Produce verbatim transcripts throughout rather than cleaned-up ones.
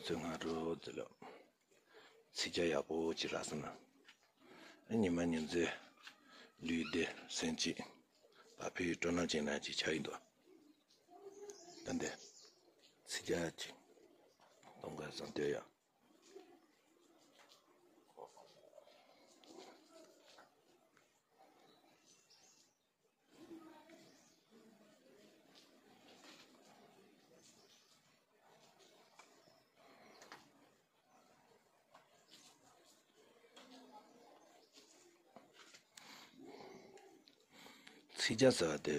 ཚོད་སྔ་དྲོ་ཟེར་ལ། ཚིག་རྒྱ་ཡག་པོ་ཅིག་རག་སོང་ན། ཨ་ཉི་མ་ཉིན་མཚན་ལུས་བདེ་སེམས་སྐྱིད། བ་ཕའི་སྤྲོ་སྣང་ཅན་ན་ཅིག་ཆགས་ཡིན་འདུག་ད་འདི་ཚིག་རྒྱ་ཅིག་གཏོང་དགོས་བསམ་འདོད་ཡ། ཚིག་རྒྱ་ཟེར་བ་དེ་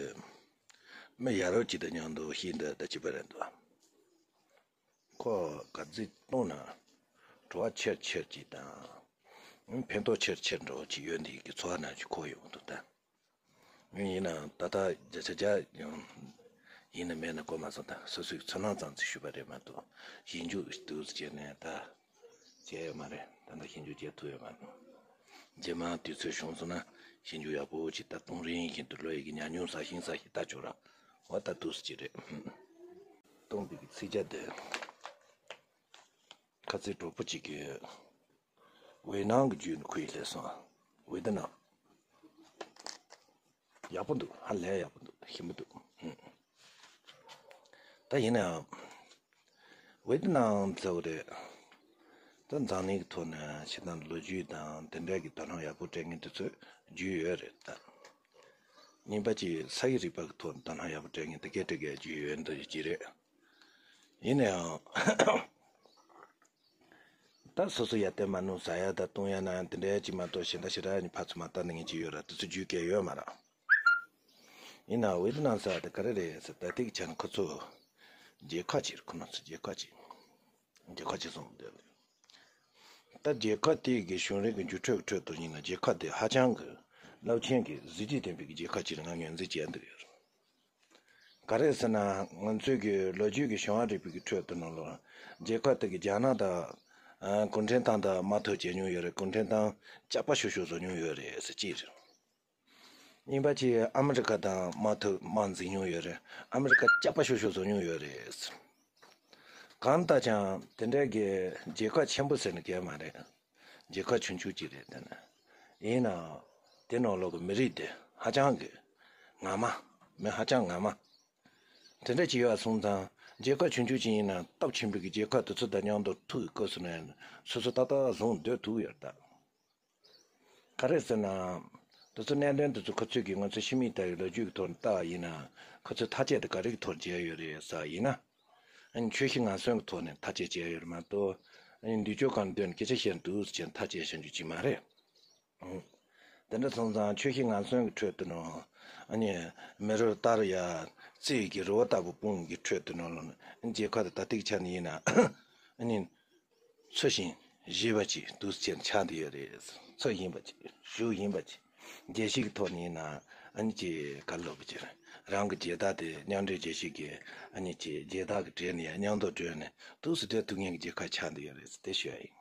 མི་ཡ་རབས་ཅིག་དང་མཉམ་དུ་ཤིང་འདི་ལྟ་ཅི་པ་རེད་འདུག་ཁོ་ག་ཚོད་གཏོང་ན་བྲོ་བ་ཆེར་ཆེར་ཅིག་དང་། ཕན་ཐོགས་ཆེར་ཆེར་འགྲོ་གི་ཡོད་འདི་གི་ཚོར་བ་ནང་ཞིག་འཁོར་ཡོང་འདུག་ད། ཡིན་ནའང་ད་ལྟ་བརྒྱ་ཆ་བརྒྱ་ཡང་ཡིན་ན་མེད་ན་གོ་མ་སོང་། ད་སོ་སོའི་ཚོར་སྣང་ཙམ་ཅིག་ཞུས་པ་རེད་མ་གཏོགས་ཞིབ་འཇུག་འདུག་ཟེར་ནས་ད་བྱས་ཡོད་མ་རེད། ད་ལྟ་ཞིབ་འཇུག་བྱེད་ཐུབ་ཡོད་མ་རེད། རྗེས་མ་དུས་ཚོད་བྱུང་སོང་ན་ཞིབ་འཇུག་ཡག་པོ་ཅིག་ད་གཏོང་རིན་བཞིན་དུ་ལོ་ཡི་གི་ཉམས་མྱོང་ཟ་ཞིང་ཟ་ཞིང་ད་ཅོག་ར་བ་ད་འདུག་ཟེར་གྱི་རེད། གཏོང་པའི་གི་ཚིག་རྒྱ་དེ་ཁ་ཚིག་གྲོགས་པོ་གཅིག་གིས། ཝེ་ནང་གི་རྒྱུད་ནི་ཁོ་ཡི་ལས་སོང་། ཝེ་ཏི་ནམ། ཡག་པོ་འདུག་ཧ་ལས་ཡག་པོ་འདུག་ཞིམ་པོ་འདུག་ཧུམ། ད་ཡིན་ནའང་། ཝེ་ཏི་ནམ་ཟེར་བ་རེད། ད་འཛམ་གླིང་གི་ཐོག་ནས་ཕྱི་ནང་ལོ་རྒྱུས་དང་དེ་འདྲ་གི་དོ་སྣང་ཡག་པོ་སྤྲད་མཁན་དེ་ཚོ་རྒྱུས་ཡོད་རེད་ད། གཉིས་པ་གཅིག་ས་ཡི་རིག་པ་གི་ཐོག་ནས་དོ་སྣང་ཡག་པོ་སྤྲད་མཁན་དེ་གས་དེ་གས་རྒྱུས་ཡོད་འདུག་ཡོད་ཀྱི་རེད། ཡིན་ནའང་། ད་སོ་སོ་ཡ་བལྟས་མ་ནུས་ཟ་ཡ་ད་བཏུང་ཡ་ན་དེ་འདྲའི་ཅིག་མ་གཏོགས་གཞན་དག་ཞེ་དྲག་ནི་ཕར་ཚུར་མ་བལྟ་ནི་ངེས་ཀྱི་ཡོད་ར། དེ་ཚོ་རྒྱུས་སྐལ་ཡོད་མ་ར། ཡིན་ན་ཝེ་ཏི་ནམ་ཟེར་བ་དེ་ག་རེ་རེད་ཟེར་ད་ལྟའི་ཆ་ནས་ཁོ་ཚོ་རྒྱལ་ཁབ་ཅིག་རེད། ཁོ་རང་ཚོ་རྒྱལ་ཁབ་ཅིག་རྒྱལ་ཁབ་ཅིག་སོང་བསྡད་རེད། ད་རྒྱལ་ཁབ་དེ་གི་གཞུང་རིག་གི་འགྱུར་འགྲོས་ཀྱི་ཁྲོད་དུ་ཡིན་ན་རྒྱལ་ཁབ་དེ་ཧ་ཅང་གི་རླབས་ཆེན་གྱི་གཟི་བརྗིད་ལྡན་པའི་རྒྱལ་ཁབ་ཅིག་རེད། ང་ངོས་འཛིན་བྱས་འདུག་ཡོད་རེད། ག་རེ་ཟེར་ན་ང་ཚོའི་གི་ལོ་རྒྱུས་ཀྱི་བྱུང་བ་རིག་པའི་གི་ཁྲོད་དུ་ནང་ལོ་རྒྱལ་ཁབ་དེ་གི་རྒྱ་ནག་དང་ཨ་གུང་ཁྲན་ཏང་དང་དམག་འཐབ་བྱས་མྱོང་ཡོད་རེད། གུང་ཁྲན་ཏང་ཅག་པ་ཤོར་ཤོར་བཟོ་མྱོང་ཡོད་རེད་ཟེར་གཅིག་རེད། གཉིས་པ་གཅིག་ཨ་མི་རི་ཀ་དང་དམག་འཐབ་དམག་འཛིང་མྱོང་ཡོད་རེད། ཨ་མི་རི་ཀ་ཅག་པ་ཤོར་ཤོར་བཟོ་མྱོང་ཡོད་རེད་ཟེར། གང་ལྟར་ཀྱང་དེ་འདྲའི་གི་རྒྱལ་ཁབ་ཆེན་པོ་ཟེར་ནི་གལ་མ་རེད། རྒྱལ་ཁབ་ཆུང་ཆུང་ཅིག་རེད། དེ་ནི་ཡིན་ནའང་དེ་ནང་ལོགས་ཀྱི་མི་རིགས་དེ་ཧ་ཅང་གི་ངར་མ། མི་ཧ་ཅང་ངར་མ། དེ་འདྲ་ཅིག་ཡོད་སོང་ཙང་རྒྱལ་ཁབ་ཆུང་ཆུང་ཅིག་ཡིན་ན་སྟོབས་ཆེན་པོའི་གི་རྒྱལ་ཁབ་དེ་ཚོ་དང་མཉམ་དུ་ཐུག་གི་སྐབས་སུ་ནས་སོ་སོ་ཏག་ཏག་བཟུང་སྡོད་ཐུབ་ཡོད་ད། ག་རེ་ཟེར་ན། དེ་ཚོ་གནད་དོན་དེ་ཚོ་ཁོ་ཚོས་ཀྱིས་ང་ཚོ་ཕྱི་མིག་ལྟ་བའི་ལོ་རྒྱུས་ཀྱི་ཐོག་ནས་ལྟ་བ་ཡིན་ན་ཁོ་ཚོས་ཐག་གཅད་དེ་ག་རེ་གི་ཐོག་བྱས་ཡོད་རེད་ཟེར་བ་ཡིན་ན། ཨ་ནི་ཆོས་ཤིག་ངན་སོང་གི་ཐོག་ནས་ཐག་གཅད་བྱས་ཡོད་རེད་མ་གཏོགས། ཨ་ནི་འདི་ཕྱོགས་གང་འདོད་ནས་སྐད་ཆ་བཤད་འདུག་ཟེར་ཐག་བཅད་བཞག་རྒྱུ་ཅིག་མ་རེད། ཨང་། དེ་འདྲ་སོང་ཙང་ཆོས་ཤིག་ངན་སོང་གི་ཁྲོད་དུ་ནོ། ཨ་ནི་མི་རོར་ལྟར་ཡ་རྩེ་ཡི་གི་རི་བོ་ལྟ་བུ་སྤུངས་ཀྱི་ཁྲོད་དུ་ནོ་ལོ་ན་རྒྱལ་ཁབ་དེ་ད་ལྟའི་ཆ་ནས་ཡིན་ན། ཨ་ནི། འཚོ་ཞིང་གཞེས་པ་ཅིག་འདུག་ཅེས་ཆགས་འདི་ཡོད་རེད། འཚོ་བཞིན་པ་ཅིག་བཞུགས་བཞིན་པ་ཅིག་རྒྱལ་སྤྱི་གི་ཐོག་ནས་ཡིན་ན་ཨ་ནི་ཅིག་ག་ལོ་བ་ཅིག་རང་གི་རྒྱལ་དར་དེ་མཉམ་འབྲེལ་རྒྱལ་སྤྱི་གི་ཨ་ནི་ཅིག་རྒྱལ་དར་གི་གྲས་ནས་མཉམ་དུ་བསྒྲོན་ནས་འདུག་སེ་བསྡད་ཐུབ་མཁན་གྱི་རྒྱལ་ཁབ་ཆགས་འདི་ཡོད་རེད་ཟེར་དེ་ཞུ་ཡ་ཡིན།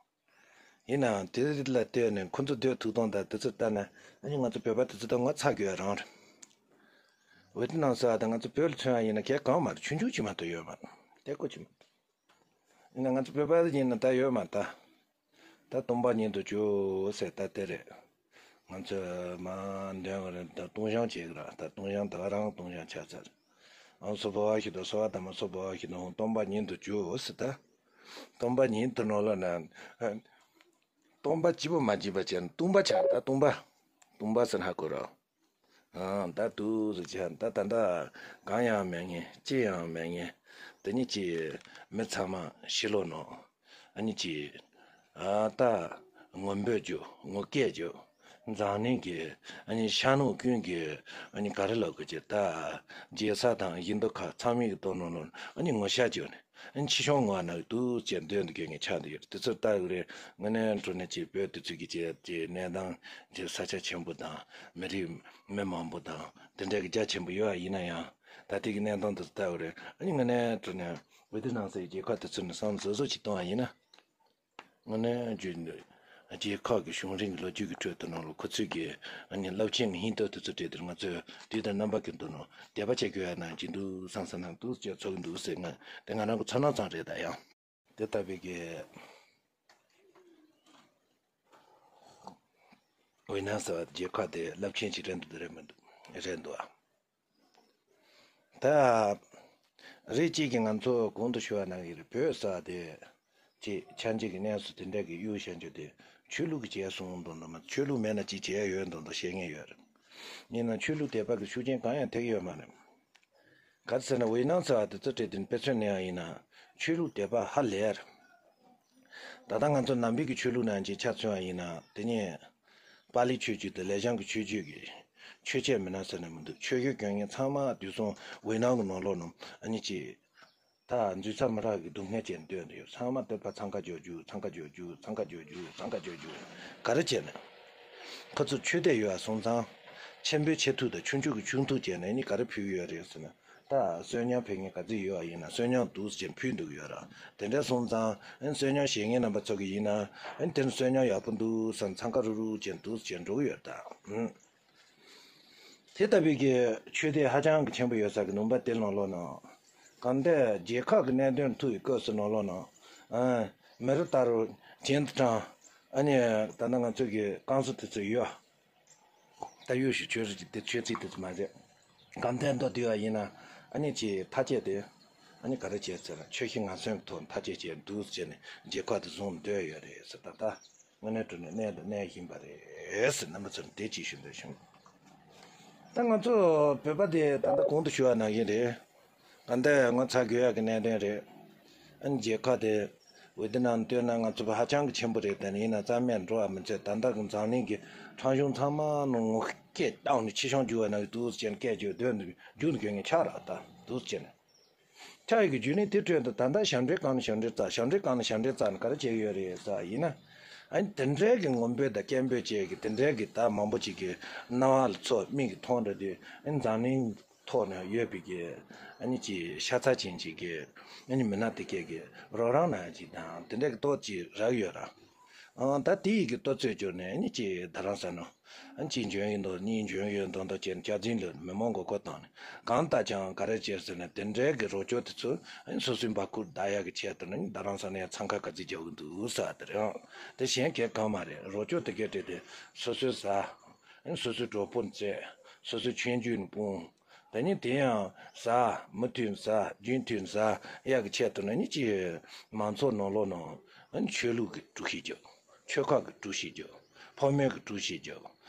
ཡིན་ནའང་དེ་ལ་ལྟོས་ནས་ཁོ་ཚོ་སྡོད་ཐུབ་སྟངས་དང་དེ་ཚོ་ལྟ་ན་ཨ་ནི་ང་ཚོ་བོད་པ་དེ་ཚོ་དང་ངོ་ཚ་དགོས་རང་རེད། ཝེ་ཏི་ནམ་ཟེར་བ་དང་ང་ཚོ་བོད་ལ་མཚོན་ཡ་ཡིན་ན་གལ་གང་མ་རེད། ཆུང་ཆུང་ཅིག་མ་གཏོགས་ཡོད་མ་རེད། དེ་ཀོ་ཅིག་མ་གཏོགས། ཡིན་ན་ང་ཚོ་བོད་པ་ཡིན་ན་ད་ཡོད་མ་ད། ད་སྟོང་པ་ཉིད་དུ་གྱུར་ཟེར་ད་དེ་རེད། ང་ཚོས་མ་འདོན་གི་རེད། ད་སྟོང་ཞང་བྱེད་གི་ར། ད་སྟོང་ཞང་ད་ག་རང་སྟོང་ཞང་ཆགས་ཚར། ཨང་སོ་བོ་བ་ཞིག་དང་སོ་བ་དམ་པ་སོ་བོ་བ་ཞིག་དང་སྟོང་པ་ཉིད་དུ་གྱུར་ཟེར་ད། སྟོང་པ་ཉིད་དུ་ནོ་ལ་ན། སྟོང་པ་སྐྱིད་པོ་མ་སྐྱིད་པ་བྱས་ན་སྟོང་པ་ཆགས། ད་སྟོང་པ། སྟོང་པ་ཟེར་ཧ་གོ་ར། ཨང་ད་དུ་ཟེར་བྱས་ད་ད་ད་གང་ཡང་མེད་ངེས་ཅི་ཡང་མེད་ངེས། དེ་ཉིད་ཀྱི་མི་ཚང་མ་ཤི་ལོ་ནོ། ཨ་ནི་ཅི། ཨ་ད་ངོམ་སྤོས་རྒྱུ་ངུ་སྐད་རྒྱུ། འཛམ་གླིང་གི་ཨ་ནི་ཤར་ནུབ་ཀུན་གྱི་ཨ་ནི་ག་རེ་ལབ་དགོས་ཀྱི་ད། རྒྱལ་ས་དང་ཡིན་མདོ་ཁ་ཚང་མའི་གི་དོ་ནོ་ནོ་ཨ་ནི་ངུ་ཤ་རྒྱུ་ནི། ཨ་ནི་ཕྱི་ཤོང་ངུ་བ་ན་གི་འདུག་ཅེས་འདོད་འདུག་གི་ངས་ཆགས་འདུག་ཡོད། དེ་ཚོར་ལྟ་གི་རེད། དངོས་གནས་དྲང་གནས་ཀྱི་བོད་དེ་ཚོ་གི་ཅེས་ཀྱི་གནས་སྟངས་ཀྱི་ས་ཆ་ཆེན་པོ་དང་མི་རིགས་མི་མང་པོ་དང་དེ་འདྲ་གི་རྒྱ་ཆེན་པོ་ཡོད་པ་ཡིན་ན་ཡང་ད་ལྟའི་གི་གནས་སྟངས་དེ་ཚོ་ལྟ་གི་རེད། ཨ་ནི་དངོས་གནས་དྲང་གནས་ཝེ་ཏི་ནམ་ཟེར་རྒྱལ་ཁབ་དེ་ཚོ་ནས་བསམ་བཟོ་བཟོ་ཅིག་གཏོང་བ་ཡིན་ན། དངོས་གནས་བརྗོད་འདོད། རྒྱལ་ཁབ་ཀྱི་གཞུང་རིང་གི་ལོ་རྒྱུས་ཀྱི་ཁྲོད་དུ་ནང་ལ་ཁོ་ཚོས་ཀྱི་ཨ་ནི་རླབས་ཆེན་གྱི་སྙིང་སྟོབས་དེ་ཚོ་སྤྲད་དེ་ང་ཚོས་དུས་དང་རྣམ་པ་ཀུན་ཏུ་ནང་དད་པ་བྱེད་དགོས་ཡ་ནང་གཅིག་འདུག་བསམ་བསམ་ནང་འདུག་ཅེས་ཚོར་གྱི་འདུག་ཟེར། ང་དེ་ང་རང་གི་ཚོར་སྣང་ཙམ་རེད། ད་ཡང་ དེ་ལྟ་བུའི་གི་ཝི་ནང་ཟེར་བ་རྒྱལ་ཁབ་དེ་རླབས་ཆེན་ཞིག་རེད་འདུག་རེད་མི་འདུག་རེད་འདུག་ཨ། ད་རེད། གཅིག་གི་ང་ཚོ་གོང་དུ་ཞུ་བ་ནང་བཞིན་རེད། བོད་ས་དེ་ཅིག་ཆགས་འཇིག་གི་གནས་སུ་དེ་འདྲ་གི་གཡུག་བཞག་རྒྱུ་དེ་ཆོས་ལུགས་ཀྱི་བྱས་སོང་དོན་དུ་མ། ཆོས་ལུགས་མེད་ན་ཅིག་བྱས་ཡོད་དོན་དུ་བཤད་མཁན་ཡོད་རེད། ཡིན་ན་ཆོས་ལུགས་དད་པ་གི་ཤུགས་རྐྱེན་གང་ཡང་ཐེབས་ཡོད་མ་རེད། ག་རེ་ཟེར་ན་ཝི་ནང་ཟེར་བ་དེ་ཚོ་བྲིས་དེ་དཔེ་མཚོན་ནས་ཡང་ཡིན་ན་ཆོས་ལུགས་དད་པ་ཧ་ལས་རེད། ད་ལྟ་ང་ཚོ་ནང་པའི་གི་ཆོས་ལུགས་ནང་གི་ཆ་མཚོན་པ་ཡིན་ན་དེ་ནས་པཱ་ལི་ཆོས་བརྒྱུད་དང་ལེགས་བྱང་གི་ཆོས་བརྒྱུད་ཀྱི་ཆོས་བྱེད་མི་སྣ་ཟེར་ན་མི་འདུག་ཆོས་བརྒྱུད་སྐྱོང་མཁན་ཚང་མ་དུས་སང་ཝི་ནང་གི་ནང་ལོགས་ནང་ཨ་ནི་ཅིག་ད་འཛུལ་ས་མི་རག་གི་སྡུག་བསྔལ་ཅན་སྡོད་འདི་ཡོད། ཚང་མ་སྟོད་པ་འཚང་ཁ་རྒྱག་རྒྱུ། འཚང་ཁ་རྒྱག་རྒྱུ། འཚང་ཁ་རྒྱག་རྒྱུ། འཚང་ཁ་རྒྱག་རྒྱུ། ག་རེ་བྱས་ནས་ཁོ་ཚོ་ཆོས་དད་ཡོད་པ་སོང་ཙང་ཆེན་པོའི་ཆེ་མཐོང་དང་ཆུང་ཆུང་གི་ཆུང་མཐོང་བྱས་ནས་ནི་ག་རེ་ཕུལ་གི་ཡོད་རེད་ཟེར་ན། ད་བསོད་སྙོམས་ཕུལ་མཁན་ག་ཚོད་ཡོད་པ་ཡིན་ན་བསོད་སྙོམས་འདུག་ཟེར་ཕུལ་འདུག་ཡོད་ར། དེ་འདྲ་སོང་ཙང་ཨ་ནི་བསོད་སྙོམས་བྱེད་མཁན་རྣམ་པ་ཚོ་གི་ཡིན་ན་ཨ་ནི་དེ་ནི་བསོད་སྙོམས་ཡག་པོ་འདུག་བསམ་འཚང་ཁ་རུག་རུག་བྱས་འདུག་ཟེར་འགྲོ་གི་ཡོད་ད། ཨུམ། དེ་ལྟ་བུའི་གི་ཆོས་དད་ཧ་ཅང་གི་ཆེན་པོ་ཡོད་ས་གི་ནང་པ་དེ་ནང་ལོགས་ནང་གང་ལྟར་རྒྱལ་ཁབ་ཀྱི་གནད་དོན་ཐུག་པའི་སྐབས་སུ་ནང་ལོགས་ནང་ཨ་མི་རི་ལྟ་རུ་གྱེན་དུ་དྲངས། ཨ་ནི་ད་ལྟ་ང་ཚོ་གི་བསྐང་གསོ་དེ་ཚོ་ཡོད། ད་གཡུག་ཞིག་ཆོས་རིག་གི་དེ་ཆོས་ཚིག་དེ་ཚོ་མ་རེད། གང་ལྟར་མདོར་བསྡུས་པ་ཡིན་ན་ཨ་ནི་ཅིག་ཐག་བཅད་དེ་ཨ་ནི་ག་རེ་བྱས་ཟེར་ན་ཆོས་ཤིག་ངན་སོང་གི་ཐོག་ཐག་བཅད་བྱས་འདུག་ཟེར་ནས་རྒྱལ་ཁབ་དེ་བཟུང་སྡོད་ཡོད་རེད་ཟེར། ད་ལྟ་དངོས་གནས་དྲང་གནས་གནས་དང་གནས་བཞིན་པ་རེད་ཟེར་རྣམ་པ་ཚོར་དེ་ཅིག་ཞུ་འདོད་བྱུང་། ད་ང་ཚོ་བོད་པ་དེ་ད་ལྟ་གོང་དུ་ཞུ་བ་ནང་བཞིན་རེད། ག་འདྲ་ངོ་ཚ་དགོས་ཡག་གི་གནད་དོན་རེད། ཨ་ནི་རྒྱལ་ཁབ་དེ་འོས་བསྡུ་ནང་བསྟོད་ན་ང་ཚོ་བ་ཧ་ཅང་གི་ཆེན་པོ་རེད། དེ་ནི་ཡིན་ན་རྩ་མེད་འགྲོ་བ་མི་ཚད་ད་ལྟ་གི་འཛམ་གླིང་གི་ཁྲིམས་གཞུང་ཚང་མ་ནང་ངོ་སྐད་བཏང་ནས་ཕྱི་བྱང་རྒྱུག་པ་ནང་གི་འདུག་ཅེས་སྐད་རྒྱུག་སྡོད་འདུག་རྒྱུག་འདུག་མཁན་ཆགས་ར་ད་འདུག་ཅེས་ནས། ཆགས་ཡོད་ཀྱི་རྒྱུ་ནི་དེ་འཕྲོས་དུ་ད་ལྟ་ཞབས་འདྲེན་བསྐང་ནས་ཞབས་འདྲེན་རྩ་ཞབས་འདྲེན་བསྐང་ནས་ཞབས་འདྲེན་རྩ་ནས་ག་རེ་བྱེད་ཀྱི་ཡོད་རེད་ཟེར་བ་ཡིན་ན། ཨ་ནི་དེ་འདྲའི་གི་ངོམ་སྤོས་དང་སྐད་འབོད་བཅས་ཀྱི་དེ་འདྲའི་གི་ད་མང་པོ་ཅིག་གི་སྣང་བ་ལ་ཚོར་མིག་གིས་མཐོང་འདྲ་དུས་ཨ་ནི་འཛམ་གླིང་ཐོག་ནས་ཡོད་པའི་གི་ཨ་ནི་ཅིག་ཤ་ཚ་ཅན་ཅིག་གི་ཨ་ནི་མི་སྣ་དེ་གས་ཀྱི་རོགས་རམ་གནང་ཅིག་དང་དེ་འདྲ་གི་ཏོག་ཅིག་རག་ཡོད་ར། ཨང་ད་དེ་ཡི་གི་ལྟོ་ཚོད་བཅོས་ནས་ཨ་ནི་ཅིག་རྡ་རམ་ས་ནང་ཨ་ནི་གཅིག་འཇོན་ཡོད་མདོག་གཉིས་འཇོན་ཡོད་མདོག་མདོག་བྱས་ནས་སྐྱག་རྫུན་ལ་མི་མང་མགོ་སྐོར་བཏང་ནས་གང་ལྟར་ཀྱང་ག་རེ་བྱས་ཟེར་ན་དེ་འདྲའི་གི་རོགས་སྐྱོར་དེ་ཚོ་ཨ་ནི་སོ་སོའི་འབག་སྐུར་བདའ་ཡག་གི་ཆེད་དུ་ནི་རྡ་རམ་ས་ནས་འཚང་ཁ་ག་ཚོད་རྒྱག་གི་འདུག་ཟེར་དེ་རེད། ཨང་དེ་གཞན་གས་གང་མ་རེད། རོགས་སྐྱོར་དེ་གས་སྤྲད་དེ་སོ་སོའི་ཟ། ཨ་ནི་སོ་སོའི་གྲོགས་པོ་བཙལ། སོ་སོའི་ཆོས་བརྒྱུད་ནས་སྤུངས། དེ་ནས་དེ་ཡང་ཟ། མུ་མཐུད་ཟ། རྒྱུན་མཐུད་ཟ་ཡག་གི་ཆེད་དུ་ནི་ཅིག་མང་ཚོགས་ནང་ལོགས་ནང་ཨ་ནི་ཆོས་ལུགས་ཀྱི་དཀྲུག་ཤིང་རྒྱག་ཆོལ་ཁ་གི་དཀྲུག་ཤིང་རྒྱག་ཕོ་མོའི་གི་དཀྲུག་ཤིང་རྒྱག་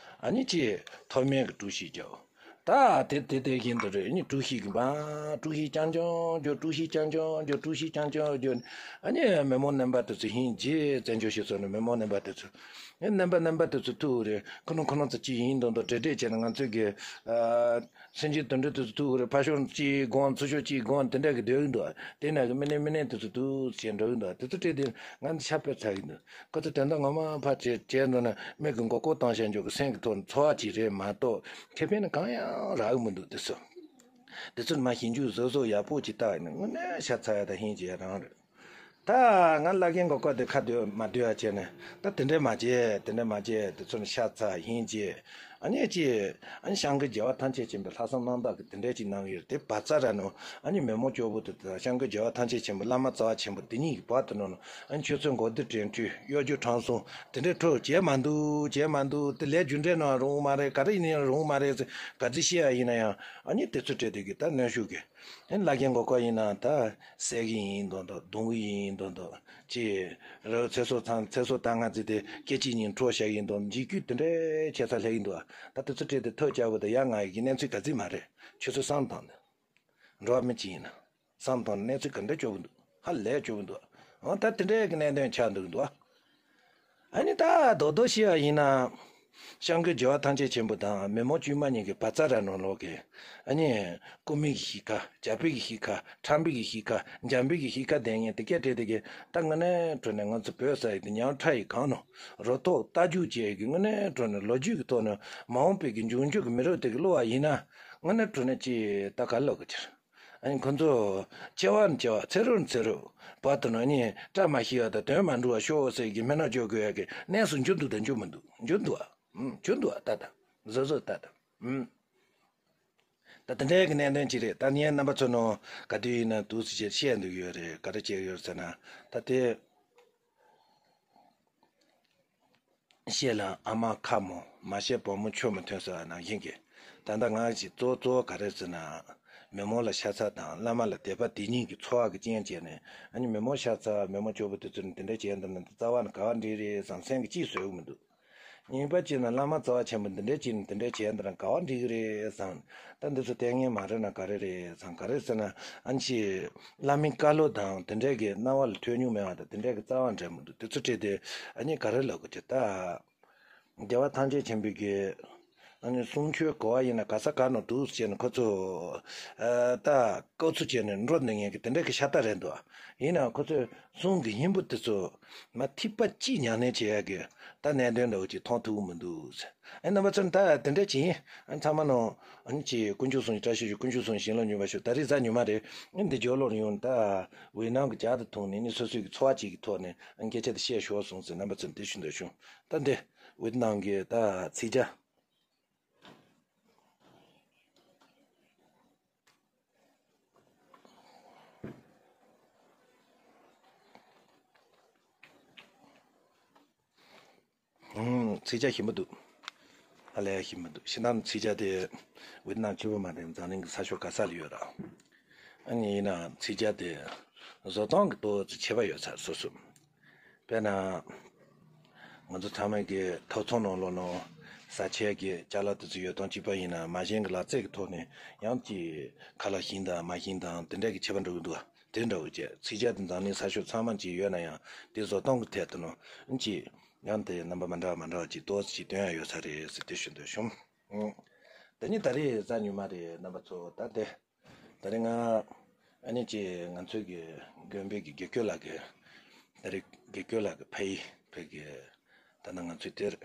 ཨ་ནི་ཅིག་མཐོ་དམན་གི་དཀྲུག་ཤིང་རྒྱག་ད་དེ་དེ་དེ་བཞིན་དུ་རེད། ཨ་ནི་དཀྲུག་ཤིང་གི་མ་དཀྲུག་ཤིང་རྐྱང་རྐྱང་རྒྱག་དཀྲུག་ཤིང་རྐྱང་རྐྱང་རྒྱག་དཀྲུག་ཤིང་རྐྱང་རྐྱང་རྒྱག་ཨ་ནི་མི་མང་རྣམ་པ་དེ་ཚོ་ཧིན་རྗེས་བཙན་བྱོལ་ཞིག་སོང་ནས་མི་མང་རྣམ་པ་དེ་ཚོ་ཨ་ནི་རྣམ་པ་རྣམ་པ་དེ་ཚོ་ཐུག་རེད། ཁོ་རང་ཁོ་རང་ཚོ་ཅིག་ཡིན་མདོག་མདོག་བྲེལ་བྲེལ་བྱས་ནས་ང་ཚོའི་གི་ཨ། སེམས་ཅན་དུད་འགྲོ་དེ་ཚོ་ཐུག་རེད། ཕར་ཕྱོགས་གཅིག་སྒོམ་ཚུར་ཕྱོགས་གཅིག་སྒོམ་དེ་འདྲ་གི་སྡོད་ཀྱི་འདུག་དེ་ན་གི་མི་ནས་མི་ནས་དེ་ཚོ་ཐུག་བྱས་འགྲོ་གི་འདུག་དེ་ཚོ་བྲིས་ཏེ་ང་ཚོ་ཤ་སྤོས་ཚར་གི་འདུག་ཁོ་ཚོ་དོན་དག་ངོ་མ་ཕར་བྱས་བྱས་འགྲོ་ན་མི་གི་མགོ་སྐོར་བཏང་བྱས་འཇོག་གི་སེམས་ཀྱི་ཐོག་ནས་ཚོར་བ་ཅིག་རེད་མ་གཏོགས་ཁེ་ཕན་ནི་གང་ཡང་རག་གི་མི་འདུག་དེ་ཚོ་དེ་ཚོ་མ་ཞིབ་འཇུག་བཟོ་བཟོ་ཡག་པོ་ཅིག་བལྟ་བ་ཡིན་ན་དངོས་གནས་ཤ་ཚ་ཡ་དང་ཧིན་ཅི་ཡ་རང་རེད། ད་ང་བླ་རྒན་གོ་སྐབས་དེ་ཁ་སྡོད་མ་སྡོད་ཡ་བྱས་ནས་ད་དེ་འདྲས་མ་བྱེད། དེ་འདྲས་མ་བྱེད། དེ་ཚོ་ནི་ཤ་ཚ་ཧིན་ཅི། ཨ་ནི་ཅི། ཨ་ནི་སྐྱབས་མགོན་རྒྱལ་བ་ཐམས་ཅད་མཁྱེན་པའི་ལྷག་བསམ་རྣམ་དག་གི་དེ་འདྲས་ཅིག་གནང་ཡོད་དེ་བ་ཙ་ར་ནོ། ཨ་ནི་མི་མང་སྐྱོ་བོ་དེ་དང་སྐྱབས་མགོན་རྒྱལ་བ་ཐམས་ཅད་མཁྱེན་པའི་བླ་མ་རྩ་བ་ཆེན་པོ་དེ་གཉིས་ཀྱི་བར་དུ་ནོ་ནོ། ཨ་ནི་ཆོས་ཚོགས་མགོ་བདེ་དྲན་འཕྲུལ་གཡོ་སྒྱུ་དྲང་སྲོང་དེ་འདྲས་འཕྲོ་བྱེད་མ་འདུག་བྱེད་མ་འདུག་དེ་ལས་རྒྱུ་འབྲས་ནང་རུང་མ་རེད། ག་རེ་ཡིན་ཡང་རུང་མ་རེད་ཟེར་ག་ཚོད་བཤད་ཡ་ཡིན་ན་ཡང་ཨ་ནི་དེ་ཚོ་བྲིས་དེ་གི་ད་གནོན་ཤུགས་གི་ཨེ་བླ་རྒན་གོ་སྐབས་ཡིན་ན་ད་བསད་གི་ཡིན་མདོག་མདོག་རྡུང་གི་ཡིན་མདོག་མདོག་ཅེས་རོ་ཚེ་སྲོག་ཚང་ཚེ་སྲོག་ད་ང་ཚོ་དེ་སྐད་ཅིག་ཉིན་འཕྲོག་བཞག་གི་ཡིན་མདོག་འཇིགས་སྐུལ་དེ་འདྲའི་བྱེད་ས་སླེབས་ཡིན་འདུག་ད་དེ་ཚོ་བྲིས་ཏེ་ཐོལ་རྒྱག་དགོས་དང་ཡ་ང་ཡི་གི་གནས་ཚུལ་ག་ཚོད་མ་རེད། ཁྱོད་ཚོ་བསམ་བཏང་དང་། འགྲོ་བ་མི་གཅིག་ཡིན་ན་བསམ་བཏང་ན་གནས་ཚུལ་ག་འདྲ་སྐྱོ་པོ་འདུག་ཧ་ལས་སྐྱོ་པོ་འདུག་འོ་ད་དེ་འདྲའི་གི་གནད་དོན་ཆགས་འདུག་འདུག་ཨ་ནི་ད་རྡོག་རྡོག་བཤད་པ་ཡིན་ན། སྐྱབས་མགོན་རྒྱལ་བ་ཐམས་ཅད་མཁྱེན་པ་དང་མི་མང་དཀྱུས་མ་གཉིས་ཀྱི་བ་ཙ་ར་ནང་ལོགས་ཀྱི་ཨ་ནི་སྐུ་མི་གི་གཤིས་ཀ་རྒྱལ་པོའི་གི་གཤིས་ཀ་ཁྲམ་པའི་གི་གཤིས་ཀ་འཇམ་པའི་གི་གཤིས་ཀ་ལྡན་མཁན་དེ་སྐད་བྲིས་དེ་གི་ད་དངོས་གནས་དྲང་གནས་ང་ཚོ་བོད་ས་ཡི་དེ་ཉག་ཕྲ་ཡི་གང་ནོ་རོ་ཐོག་རྟ་རྒྱུག་བཅས་ཀྱི་དངོས་གནས་དྲང་གནས་ལོ་རྒྱུས་ཀྱི་ཐོག་ནས་མ་འོངས་པའི་གི་འབྱུང་འགྱུར་གྱི་མི་རབས་དེ་གི་བློ་བ་ཡིན་ན་དངོས་གནས་དྲང་གནས་ཅི་ད་ག་ལོག་གི་ཕྱིར། ཨ་ནི་ཁོ་ཚོ་སྐྱེ་བ་ནས་སྐྱེ་བ་ཚེ་རབས་ནས་ཚེ་རབས་བར་དུ་ནང་ནས་བཀྲ་མ་ཤིས་པ་དང་དོན་མ་འགྲུབ་པ་ཤོག་ཟེར་གྱི་སྨོན་ལམ་རྒྱག་དགོས་ཡ་གི་གནས་སུ་འགྱུར་འདུག་དང་འགྱུར་མི་འདུག་འགྱུར་འདུག་ཨ། ཨུམ། འགྱུར་འདུག་ཨ་ད་ད། བཟོ་བཟོ་ད་ད། ཨུམ། ད་དེ་འདྲའི་གི་གནད་དོན་ཅིག་རེད། ད་ངས་རྣམ་པ་ཚོ་ནང་ག་དུས་ཡིན་ན་འདུག་སེ་བྱས་བཤད་འདུག་ཡོད་རེད། ག་རེ་བྱས་ཡོད་ཟེར་ན། ད་དེ་བཤད་ལ་ཨ་མ་ཁ་མོ། མ་བཤད་བུ་མོ་ཆོས་མི་མཐུན་ཟེར་བ་ནང་བཞིན་གྱི། ད་ལྟ་ང་ཞིག་གཙོ་གཙོ་བོ་ག་རེ་ཟེར་ན། མི་མོ་ལ་ཤ་ཚ་དང་བླ་མ་ལ་དད་པ་དེ་གཉིས་ཀྱི་ཚོར་བ་གི་རྐྱེན་བྱས་ནས། ཨ་ནི་མི་མོ་ཤ་ཚ། མི་མོ་སྐྱོ་པོ་དེ་ཚོ་ནི་དེ་འདྲ་བྱས་འདུག་ན། རྩ་བ་ནས་ག་བ་འགྲིག་རེད་བསམ། སེམས་ཀྱི་གཅིག་བཟོད་གི་མི་འདུག་གཉིས་པ་གཅིག་ནི་བླ་མ་རྩ་བ་ཆེན་པོ་འདི་འདྲས་ཅིག་ནི་དེ་འདྲས་བྱས་འདི་རང་ག་བ་འགྲིག་གི་རེད་བསམ། ད་འདི་ཚོ་ལྟས་ངན་མ་རེད་ན་ག་རེ་རེད་བསམ། ག་རེ་ཟེར་ན། ཨ་ནི་ཅིག་བླ་མའི་བཀའ་སློབ་དང་དེ་འདྲས་ཀྱི་རྣ་བ་ལ་ཐོས་མྱོང་མེད་པ་དང་། དེ་འདྲས་ཀྱི་རྩ་བ་འགྲིག་མི་འདུག་དེ་ཚོ་བྲིས་ཏེ་ཨ་ནི་ག་རེ་ལབ་དགོས་ཀྱི། ད་རྒྱལ་བ་ཐམས་ཅད་མཁྱེན་པའི་གི་ཨ་ནི་གསུང་ཆོས་གོ་བ་ཡིན་ན། ག་ས་ག་ནས་འདུག་ཟེར་ནས་ཁོ་ཚོ་ཨ་ད་ལྐོག་ཚོ་བྱས་ནས་འགྲོ་འདི་ངན་གྱི་དེ་འདྲས་ཀྱི་ཤ་སྟག་རེད་འདུག་ཡིན་ནའང་ཁོ་ཚོས་གསུང་གི་ཧིན་བུ་དེ་ཚོ་མ་ཐིགས་པ་གཅིག་ཉམས་ལེན་བྱེད་ཡག་གི་ད་གནད་དོན་འདྲ་བོ་ཅིག་མཐོང་ཐུབ་ཀྱི་མི་འདུག་ཟེར། ཨ་རྣམ་པ་ཚོ་ད་དེ་འདྲ་ཅིག་ཡིན། ཨ་ཚང་མ་ནང་ཨ་ནི་ཅིག་དཀོན་མཆོག་གསུམ་གྱི་བཀྲ་ཤིས་ཤོག་དཀོན་མཆོག་གསུམ་གྱི་བྱིན་རླབས་སྨྱུག་པ་ཤོག་ད་རེས་གཟའ་ཉི་མ་རེད། ཨ་འདི་ཇོ་ལོར་ཡོང་ད་འོད་སྣང་གི་ཇ་དང་འཐུང་ནས་ནི་སོ་སོའི་གི་འཚོ་བ་གཅིག་གི་ཐོག་ནས་ཨ་སྐད་ཆ་དེ་བཤད་ཤོག་གསུངས་ཟེར། རྣམ་པ་ཚོ་འདི་ཞུ་འདོད་བྱུང་། ད་འདི་འོད་སྣང་གི་ད་ཚིག་ཇ། ཚིག་ཇ་ཞིམ་པོ་འདུག་ཨ་ལས་ཞིམ་པོ་འདུག་ཤིང་ཏང་ཚིག་ཇ་དེ་འོད་སྣང་ཆེ་བོ་མ་རེད། འཛམ་གླིང་གི་ས་ཕྱོགས་ག་ས་ལ་ཡོད་ར། ཨ་ནི་ཡིན་ན་ཚིག་ཇ་དེ་བཟོ་སྟངས་ཀྱི་ཏོག་ཙམ་ཁྱད་པར་ཡོད་ས་སོ་སོ། དཔེར་ན། ང་ཚོ་ཚང་མས་ཀྱི་ཐོབ་ཚང་ནང་ལོགས་ནང་བཟའ་ཆས་ཀྱི་ཅ་ལག་དེ་ཚོ་ཡོད་སྟངས་གཅིག་པ་ཡིན་ན། མ་གཞན་གྱི་ལག་རྩལ་གྱི་ཐོག་ནས་ཡང་ཅིག་ཁ་ལག་ཞིམ་དང་མ་ཞིམ་དང་དེ་འདྲ་གི་ཁྱད་པར་འགྲོ་གི་འདུག་དེ་འདྲ་བོ་བྱས། ཚིག་ཇ་དེ་འཛམ་གླིང་ས་ཕྱོགས་ཚང་མ་ཅིག་ཡོད་ན་ཡང་། དེ་བཟོ་སྟངས་ཀྱི་ཐད་དུ་ནང་ཅིག་ཡང་དེ་རྣམ་པ་མ་འདྲ་བ་མ་འདྲ་བ་ཅིག་ཏོག་ཙམ་ཅིག་སྟོན་ཡ་ཡོད་ས་རེད་ཟེར་དེ་ཞུ་འདོད་བྱུང་། དེ་ནི་ད་རེས་གཟའ་ཉི་མ་རེད། རྣམ་པ་ཚོ་ད་དེ། ད་རེས་ང་ཨ་ནི་ཅིག་ང་ཚོའི་གི་དགོན་པའི་གི་དགེ་བསྐོས་ལགས་ཀྱི། ད་རེས་དགེ་བསྐོས་ལགས་ཀྱི་ཕ་ཡུལ་ཕ་གི། ད་ནི་ང་ཚོའི་དེར།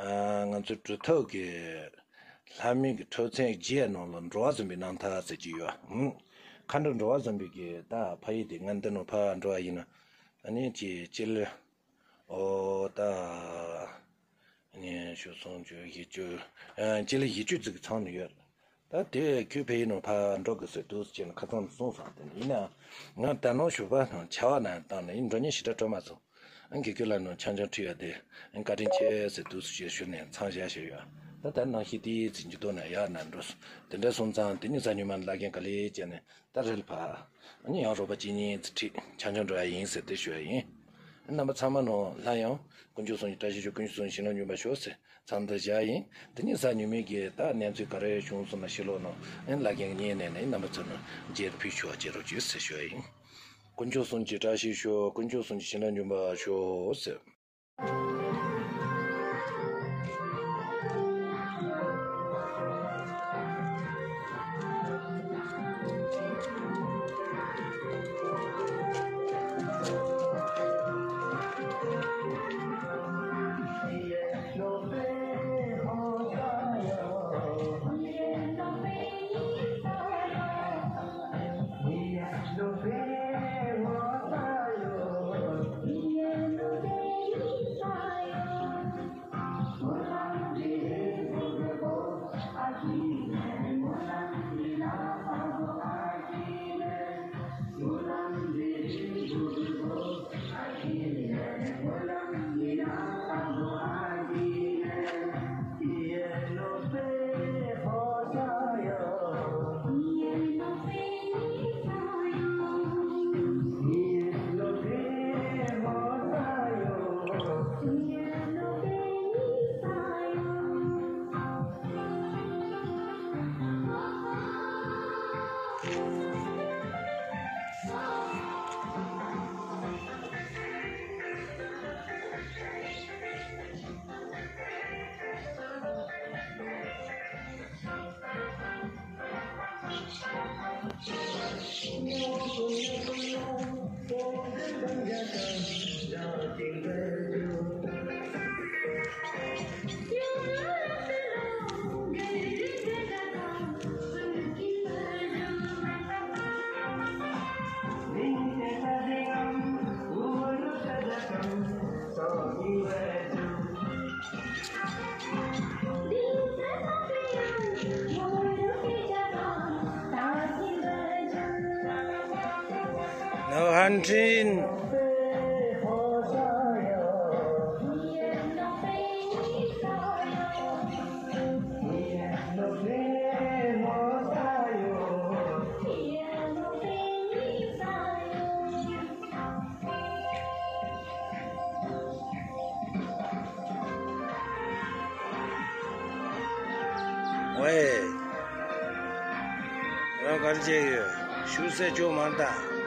ཨ། ང་ཚོའི་གྲུབ་ཐོབ་ཀྱི་ལྷ་མོའི་གི་འཁྲབ་ཚན་བརྒྱད་ནང་ལ་འགྲོ་བ་བཟང་པོའི་རྣམ་ཐར་ཟེར་གྱི་ཡོད། ཨང་། མཁའ་འགྲོ་འགྲོ་བ་བཟང་པོའི་གི་ད་ཕ་ཡུལ་དེ་ང་འདི་ནང་ཕར་འགྲོ་བ་ཡིན་ན། ཨ་ནི་ཅིག་སྤྱི་ལེ། ཨོ་ད། ཨ་ནི་ཞོ་སུམ་ཅུ་བཞི་བཅུ། ཨ། སྤྱི་ལེ་བཞི་བཅུ་ཙམ་གྱི་མཚམས་ནས་ཡོད། ད་དེ་ཁྱོད་ཕ་ཡུལ་ནང་ཕར་འགྲོ་དགོས་ཟེར་འདུག་ཟེར་ནས་ཁ་སང་ནས་གསུངས་སོང་། དེ་ནས་ཡིན་ནའང་ང་ད་ནང་ཞོགས་པ་ནང་ཆར་པ་ནང་བཏང་ནས་ཡིན། འགྲོ་སྙིང་ཞེ་དྲག་བྲོ་མ་སོང་། ཨ། དགེ་བསྐོས་ལགས་ནང་ཆང་ཆང་འཁྲུད་ཡ་དེ་བཀའ་དྲིན་ཆེ་ཟེར་འདུག་ཟེར་ཞུས་ནས་མཚམས་བཞག་བཞག་ཡོད། ད་ད་ནང་བཞིན་དེའི་ཚིག་འཇུ་དོ་ན་ཡག་ན་འགྲོ་སོང་། དེ་འདྲ་སོང་ཙང་དེ་ནས་གཟའ་ཉི་མ་བླ་རྒན་ག་ལེ་བྱས་ནས་ད་རེད་ཕ། ཨ་ནི་ཡང་རོགས་པ་གཅིག་གཉིས་ཚོ་ཁྲིད་ཆང་ཆང་འགྲོ་ཡ་ཡིན་ཟེར་དེ་ཞུ་ཡ་ཡིན། རྣམ་པ་ཚང་མ་ནང་སླར་ཡང་དཀོན་མཆོག་གསུམ་གྱི་བཀྲ་ཤིས་ཤོག་དཀོན་མཆོག་གསུམ་གྱི་བྱིན་རླབས་སྨྱུག་པ་ཤོག་ཟེར། མཚམས་འདི་བཞག་ཡིན། དེ་ནས་གཟའ་ཉི་མའི་གི་ད་གནས་ཚུལ་ག་རེ་བྱུང་སོང་ན་ཕྱི་ལོགས་ནང་ཨེ་བླ་རྒན་གཉིས་ནས་ནས་རྣམ་པ་ཚོ་ནང་མཇལ་ཕུལ་ཞུ་བ་བྱེད་རོགས་བྱོས་ཟེར་ཞུ་ཡ་ཡིན། དཀོན་མཆོག་གསུམ་གྱི་བཀྲ་ཤིས་ཤོག་དཀོན་མཆོག་གསུམ་གྱི་བྱིན་རླབས་སྨྱུག་པ་ཤོག་ཟེར། བཀའ་དྲིན། ཝེ། རང་ག་རེ་བྱས་ཡོད། ཤུགས་ཟད་ཅོག་མ་ལྟ།